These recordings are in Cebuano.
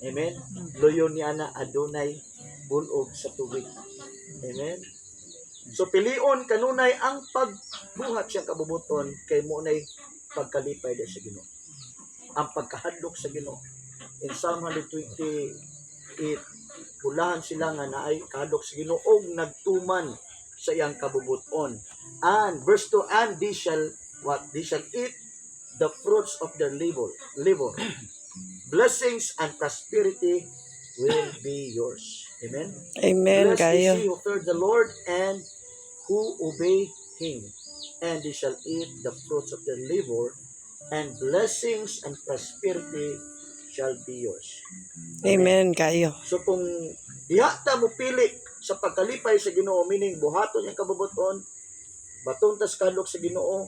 Amen. Luyo ni ana adunay bulog sa tubig. Amen. So pilion kanunay ang pagbuhat siyang kabubuton kay mao nay pagkalipay da sa Ginoo. Ang pagkahadlok sa Ginoo. In Psalm 128, bulahan sila nga naay kahadlok sa Ginoo og nagtuman sa iyang kabubuton. And verse 2, and they shall what? They shall eat the fruits of their labor. Labor. Blessings and prosperity will be yours. Amen. Amen Blessed is kayo. He who feared the Lord and who obey him, and they shall eat the fruits of their labor, and blessings and prosperity shall be yours. Amen kayo. So kung diha ta mo pili sa pagkalipay sa Ginoo, meaning buhaton niyang kabubuton, baton tas kahadlok sa Ginoo,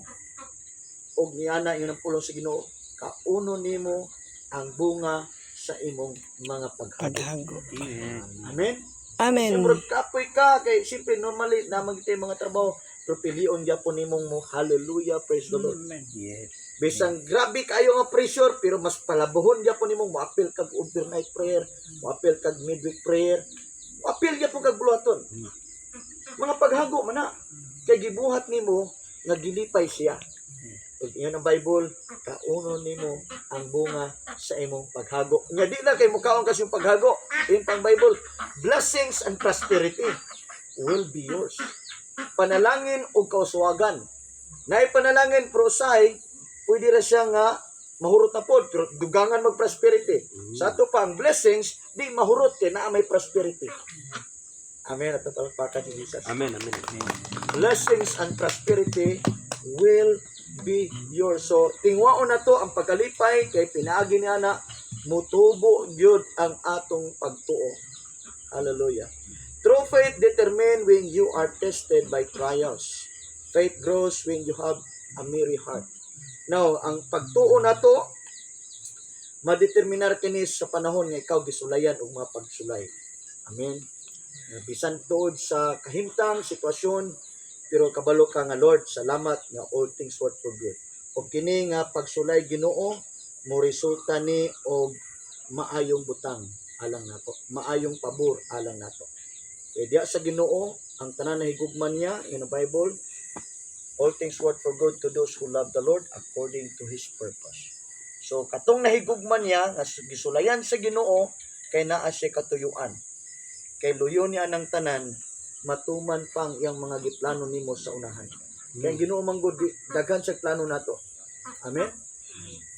og niana ingon ang pulong sa Ginoo, kauno nimo ang bunga sa imong mga paghago. Paghago. Amen. Amen. Siyempre, kapoy ka kay siyempre normally na magitay mga trabaho, pero pilion gyapon nimong mo hallelujah, praise the Lord. Bisan grabe kayo nga pressure, pero mas palabuhon gyapon nimong moapil kag overnight prayer, moapil kag midweek prayer, moapil gyapon kag buluhaton. Mga paghago man na kay gibuhat nimo nga gilipay siya. Ug ingon ang Bible, kauno nimo ang bunga sa imong paghago. Nga di na kay mukaon kasi yung paghago. Ingon pang Bible, blessings and prosperity will be yours. Panalangin ug kauswagan. Naay panalangin pero usahay, pwede ra siya nga mahurot na pod, pero dugangan mag prosperity. Sa ato pa ang blessings, di mahurot kay naa may prosperity. Amen. At palakpakan ni Jesus. Amen, amen. Blessings and prosperity will be yours. So, tingwaon na to ang pagkalipay kay pinaagi niya na mutubo gyud ang atong pagtuo. Hallelujah. True faith determine when you are tested by trials. Faith grows when you have a merry heart. Now, ang pagtuo na to, madeterminar kini sa panahon nga ikaw gisulayan og mga pagsulay. Amen. Nga bisan tuod sa kahimtang sitwasyon, pero kabalo ka nga, "Lord, salamat nga all things work for good." O kini nga pagsulay, Ginoo, mo resulta ni og maayong butang alang nato, maayong pabor alang nato. Kay diya sa Ginoo ang tanan na higugman niya in the Bible, all things work for good to those who love the Lord according to His purpose. So katong nahigugman niya nga gisulayan sa Ginoo kay naa siya katuyuan. Kay luyo niya ng tanan matuman pang iyang mga giplano nimo sa unahan. Kay ang Ginoo man gud daghan sa plano nato. Amen.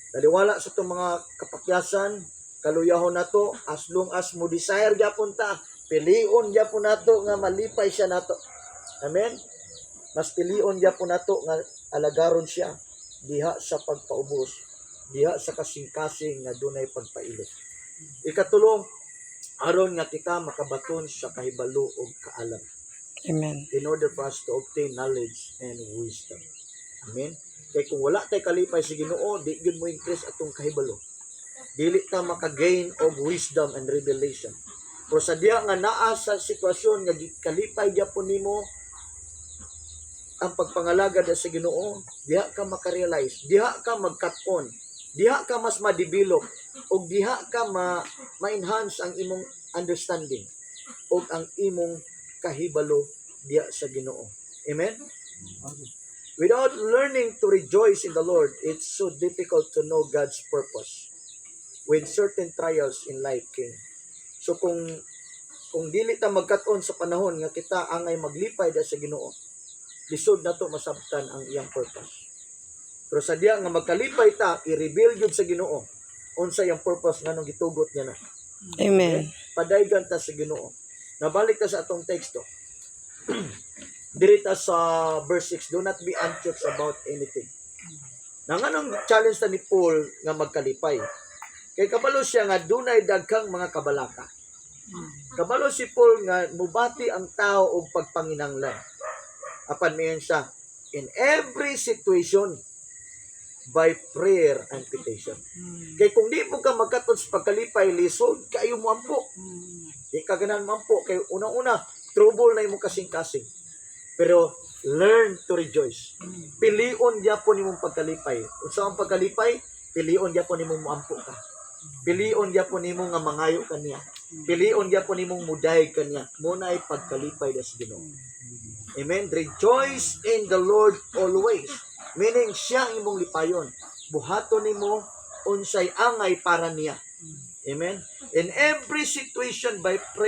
Taliwala sa itong mga kapakyasan, kaluyahon nato as long as mo desire gyapon ta, pilion gyapon nato nga malipay siya nato. Amen. Mas pilion gyapon nato nga alagaron siya diha sa pagpaubos, diha sa kasing-kasing nga dunay pagpailot. Ikatulong, aron nga kita makabaton sa kahibalo ug kaalam. Amen. In order for us to obtain knowledge and wisdom. Amen. Kay kung wala tay kalipay sa Ginoo, di gyud mo increase atong kahibalo. Dili ta maka-gain og wisdom and revelation. Pero sa diya nga naa sa sitwasyon nga gikalipay gyapon nimo ang pagpangalagad sa Ginoo, diha ka makarealize, diha ka magkat-on, diha ka mas ma-develop ug diha ka ma ma-enhance ang imong understanding ug ang imong kahibalo diha sa Ginoo. Amen. Without learning to rejoice in the Lord, it's so difficult to know God's purpose when certain trials in life came. So kung dili ta magkat-on sa panahon nga kita angay maglipay da sa Ginoo, lisod nato masabtan ang iyang purpose. Pero sa diya nga magkalipay ta, i-reveal gyud sa Ginoo unsa iyang purpose nganong gitugot niya na. Amen. Padaygan ta sa Ginoo. Nabalik ta sa atong teksto. Diri ta sa verse 6, do not be anxious about anything. Na nganong challenge ta ni Paul nga magkalipay? Kay kabalo siya nga dunay daghang mga kabalaka. Kabalo si Paul nga mubati ang tao og pagpanginanglan. Apan miingon siya, in every situation, by prayer and petition. Kay kung di mo ka magkat-on sa pagkalipay, lisod kayo mo ampo. Di ka ganahan mampo kay unang-una trouble na imong kasing-kasing. Pero learn to rejoice. Pilion gyapon imong pagkalipay. Unsa ang pagkalipay? Pilion gyapon imong moampo ka. Pilion gyapon nimo nga mangayo kaniya. Pilion gyapon nimong mudayeg kaniya. Mao na ay pagkalipay sa Ginoo. Amen. Rejoice in the Lord always. Meaning, siya ang imong lipayon. Buhaton nimo unsay angay para niya. Amen. In every situation, by prayer.